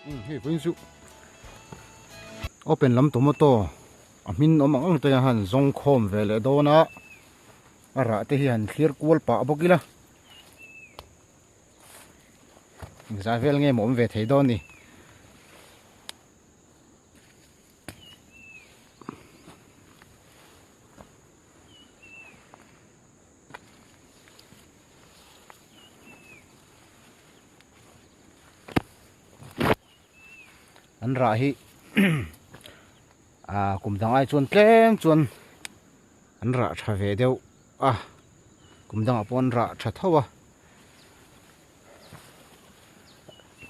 Hei vawiin chu open lam tomato a hmin awm ang ang te han zawng khawm ve leh dawn a a rah te hi han thlir kual pah bawk ila engzah vel nge maw awm ve thei dawn ni. An rah hi ah kum dang ai chuan tlem chuan an rah tha ve deuh a kum dangah pawh an rah tha tho a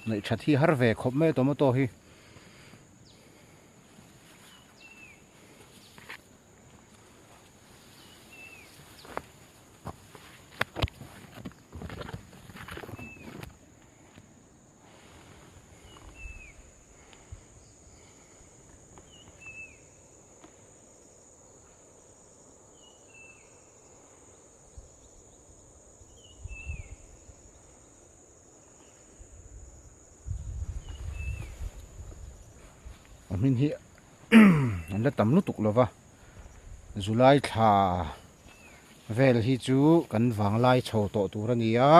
neih that hi har ve khawp mai a tomato hi. A hmin hi an la tam lutuk lova July thla vel hi chu kan vanglai chho tawh tur a ni a.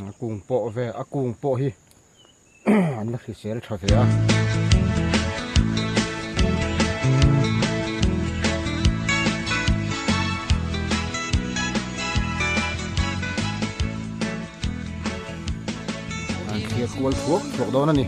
A kung pawh ve a kung pawh hi an la hrisel tha ve a. An thlir kual thuak thuak dawn a ni.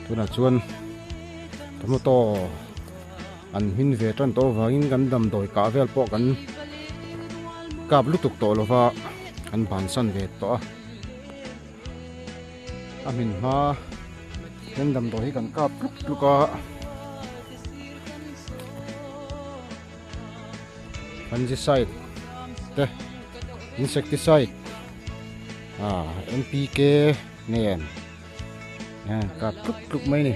Tunah chuan tomato an hmin ve tan tawh avangin kan damdawi kah vel pawh kan kap lutuk tawh lova kan bansan ve tawh a. A hmin hma hian damdawi hi kan kap tluk tluk a fungicide te insecticide ah N_P_K nen kap tluk tluk mai a ni.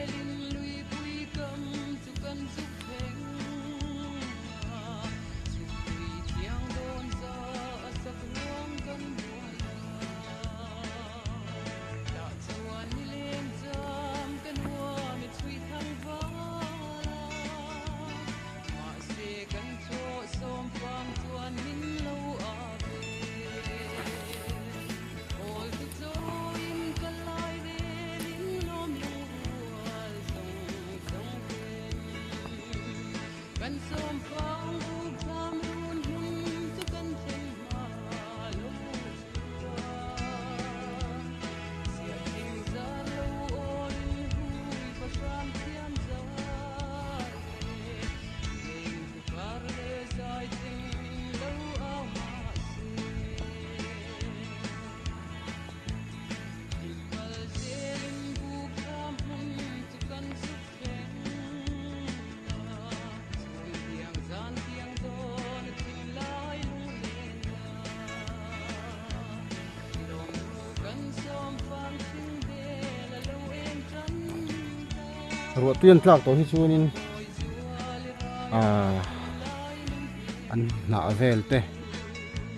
Ruah tui an tlak tawh hi chuanin ahh an hnah vel te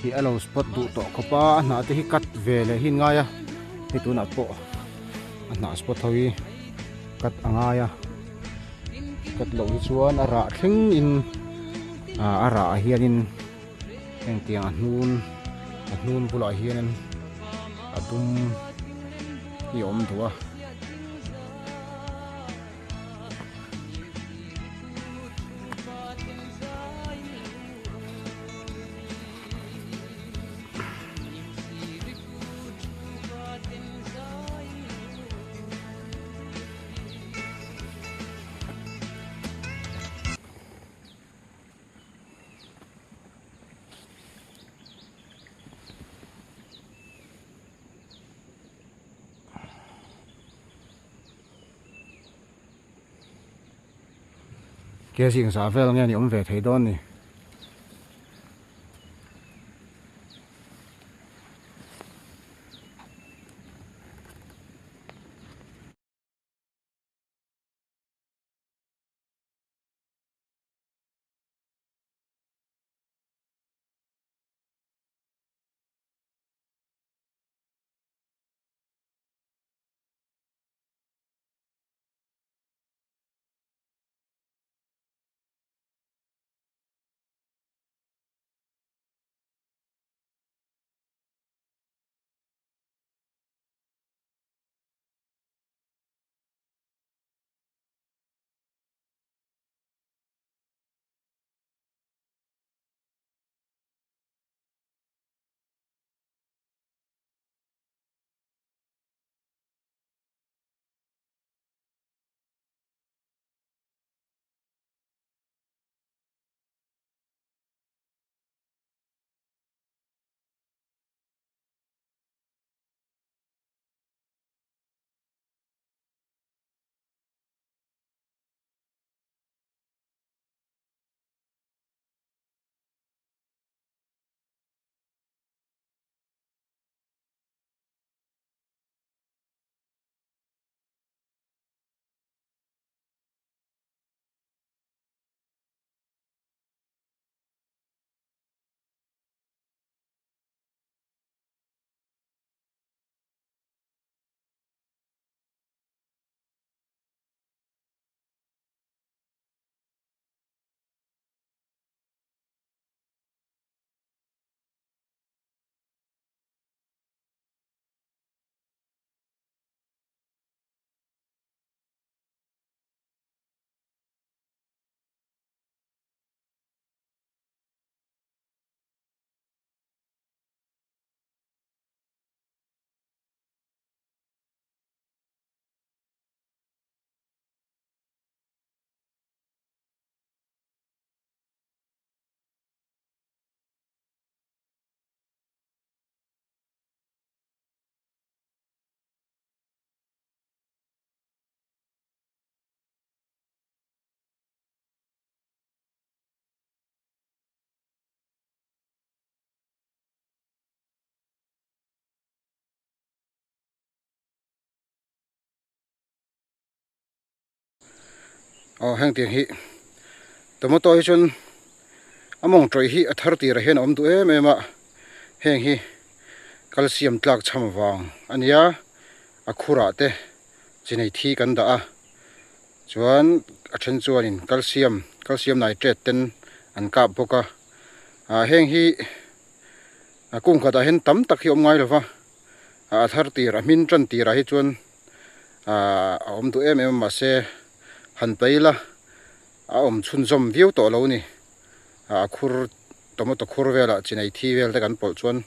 hi a lo spot duh tawh khawp a a hnah te hi cut ve leh hi an ngai a hei tunah pawh a hnah spot ho hi cut a ngai a cut loh hi chuan a rah thleng in ah a rah ah hianin hengtiang a hnun a hnun bulah hianin a dum hi a awm duh a. Kg engzah vel nge ni awm ve thei dawn ni. Aw heng tiang hi tomato hi chuan a mawng tawih hi a thar tirah hian a awm duh em em a heng hi calcium tlak chham vang a nia a khurah te chi nei thi kan dah a chuan a then chuanin calcium calcium nitrate ten an kap bawk a ah heng hi a kung khatah hian tam tak hi a awm ngai lo va a thar tir a hmin tan tirah hi chuan ahh a awm duh em em a mahse han paih ila a awm chhunzawm viau tawh lo a ni ah a khur tomato khur velah chi nei thi vel te kan pawlh chuan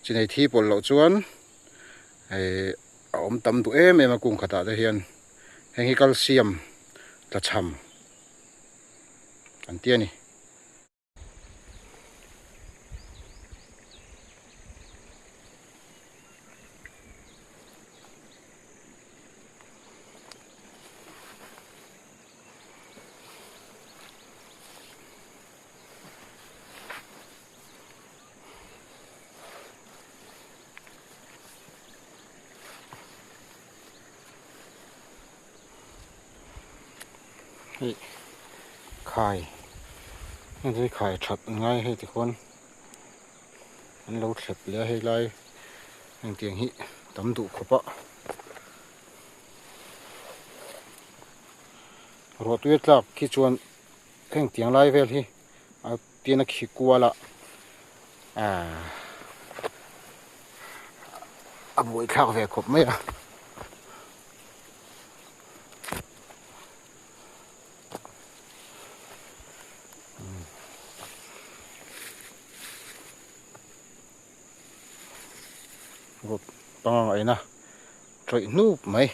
chi nei thi pawlh loh chuan ihh a awm tam duh em em a kung khatah te hian heng hi calcium tlachham an ti a ni. Hei khai heng hi khai that an ngai hei tikhuan an lo thlep leh a hei lai engtiang hi tam duh khawp a ruahtui a tlak khi chuan heng tiang lai vel hi a pian a khi kual a ahh a buaithlak ve khawp mai a. Pangang aina tawih hnup mai.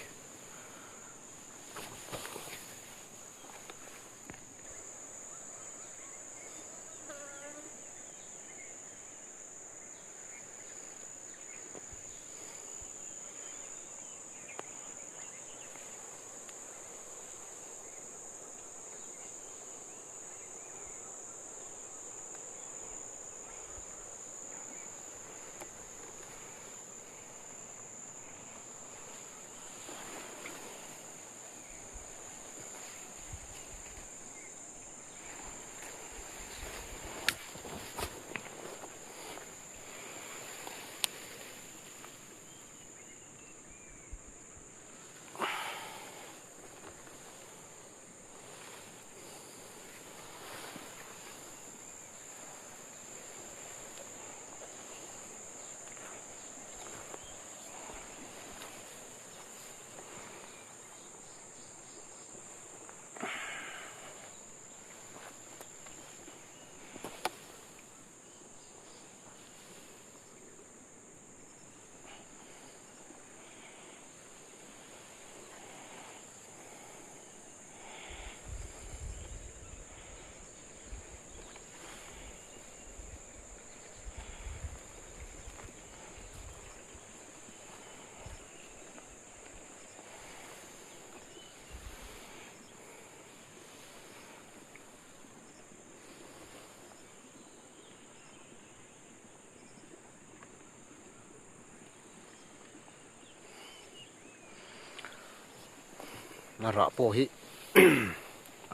A rah pawh hi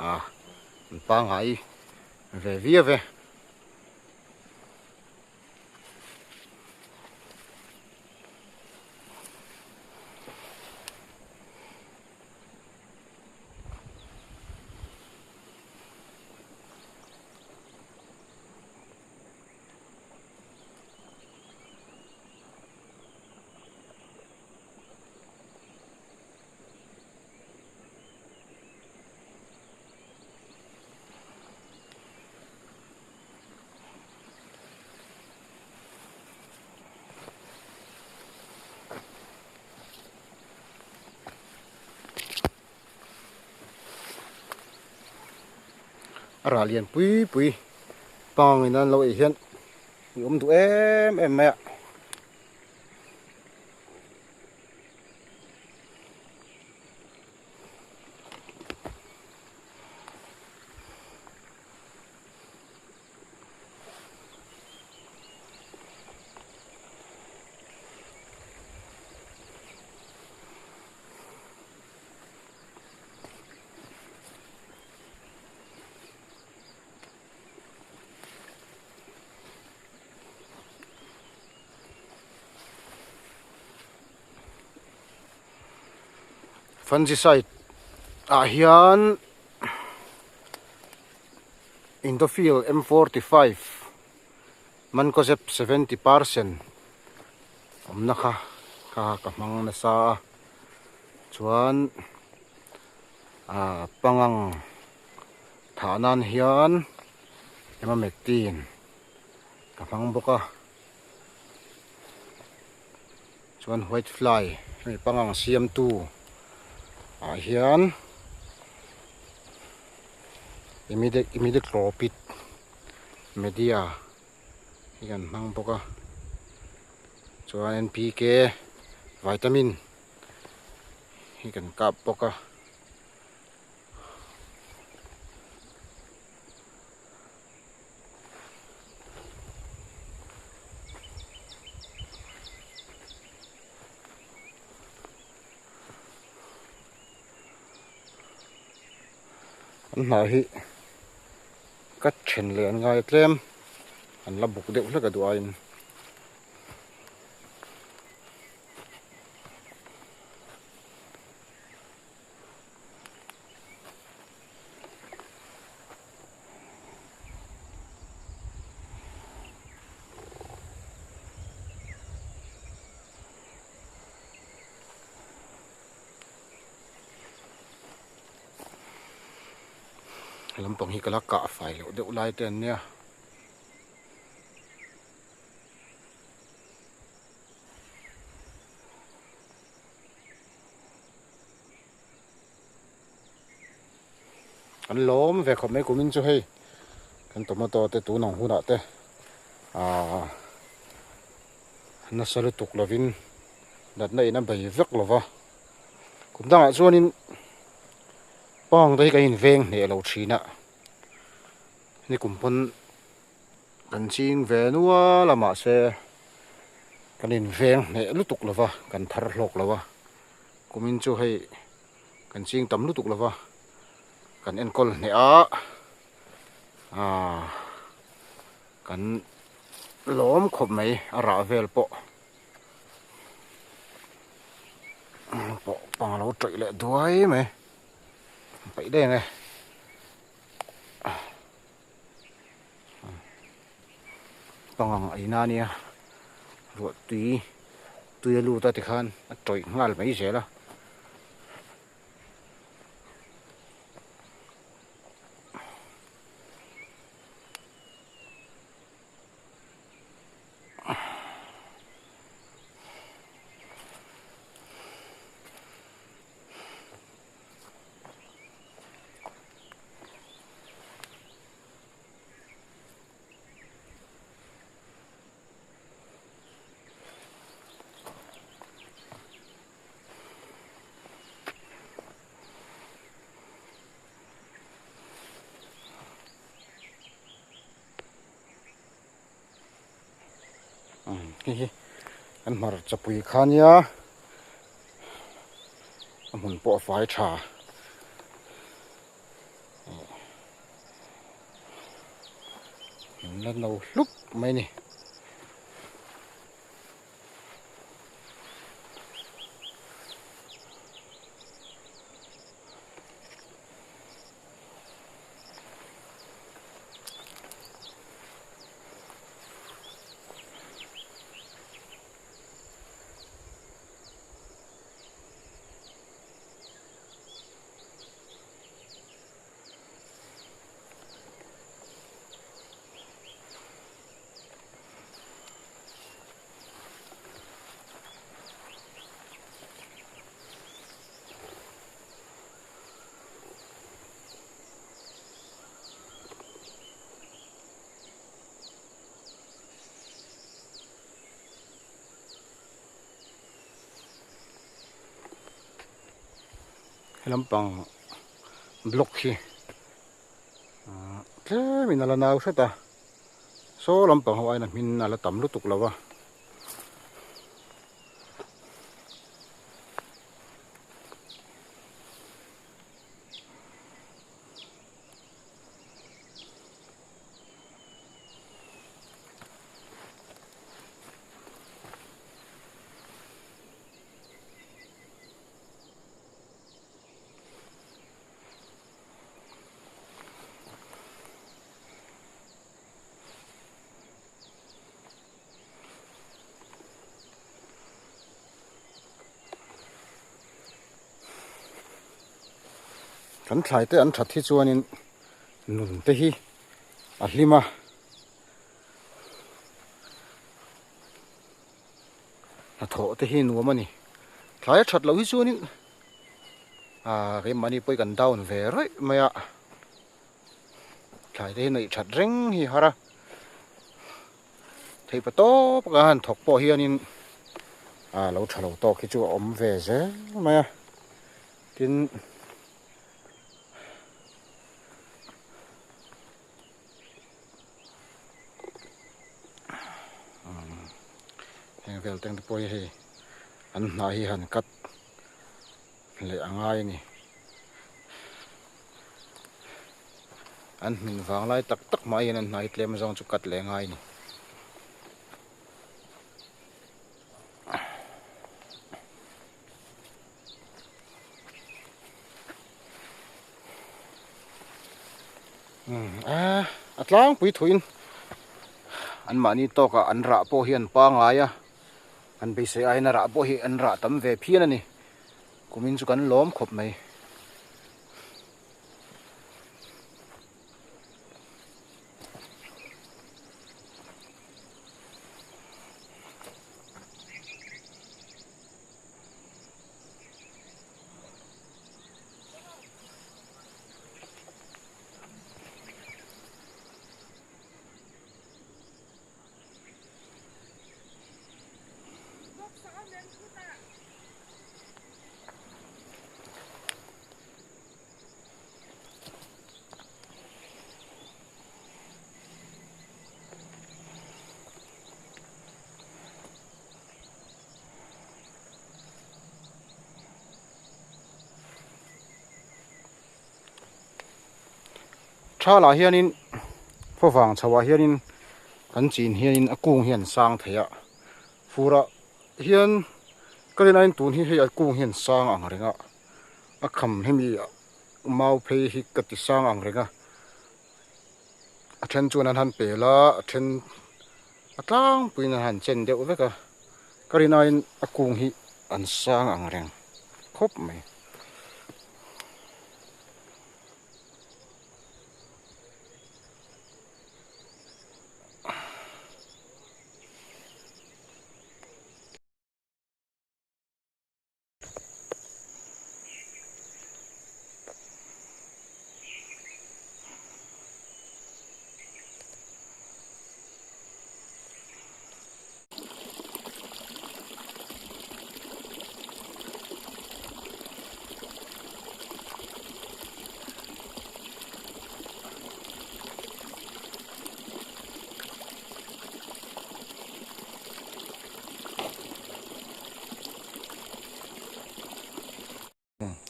ah an pangngai ve viau e. A rah lian pui pui pangin an lo ei hian i awm duh em em mai a. Fungicide ah hian Indophil M45 Mancozeb 70% awmna kha kha ka hmang nasa a chuan ah pangang thah nan hian emamectin ka hmang bawk a chuan white fly hemi pangang siamtu ah hian imidacloprid media hi kan hmang bawk a chuan npk vitamin hi kan kap bawk a. An hnah hi ka then leh an ngai tlem an la buk deuh hlek a duh aiin. Lampang hi ka la kah fai loh deuh lai te an nia. An lawm ve khawp mai kumin chu hei kan tomato te tun ang hunah te ahh nasa lutuk lovin natna in a bei vek lo va kum dangah chuanin pang te hi kan inveng hneh lo thin a ni kum pawn kan ching ve nual a mahse kan inveng hneh lutuk lo va kan thar hlawk lo a kumin chu hei kan ching tam lutuk lo va kan enkawl hneh a aaa kan lawm khawp mai a rah vel pawh pawh pang lo tawih leh duai mai paih daih ang e. Pangang a ina ania ruah tui tui a lut a tikhan a tawih nghal mai zel a. Hei hi an hmarcha pui kha ania a hmun pawh a fai tha. Min la no hlup mai a ni. He lampang block hi tlemin a la nau hret a saw lampang ho aiin a hmin a la tam lutuk lo a. Kan thlai te an that hi chuanin nun te hi a hlim a. Hnathawh te hi nuam a ni. Thlai a that loh hi chuanin ah keimahni pawh hi kan down ve rawih mai a. Thlai te hi neih that reng hi har a. Theih pa tawp ka han thawk pawh hianin ah lo tha lo tawk hi chu a awm ve zel mai a. Tin. Heng vel teng te pawh hi hei an hnah hi han cut leh a ngai a ni. An hmin vang lai tak tak mah hian an hnah hi tlem zawng chu cut leh a ngai a ni. A tlangpui thuin an mahni tawkah an rah pawh hi an pangai a, an beisei aiin a rah pawh hi an rah tam ve phian a ni. Kumin chu kan lawm khawp mai. Thalah hianin khawvang chhoah hianin kan chin hianin a kung hian sang thei a furah hian ka rin aiin tun hi hei a kung hian sang ang reng a a kham hemi mau phei hi ka ti sang ang reng a a then chuan an han pel a a then a tlangpuiin an han chen deuh vek a ka rin aiin a kung hi an sang ang reng khawp mai.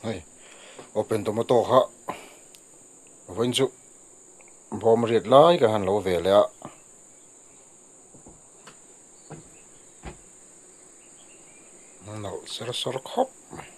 Hei open tomato kha vawiin chu. Bawm riat lai kan han lo ve leh a. Nalh ser sawr khawp mai.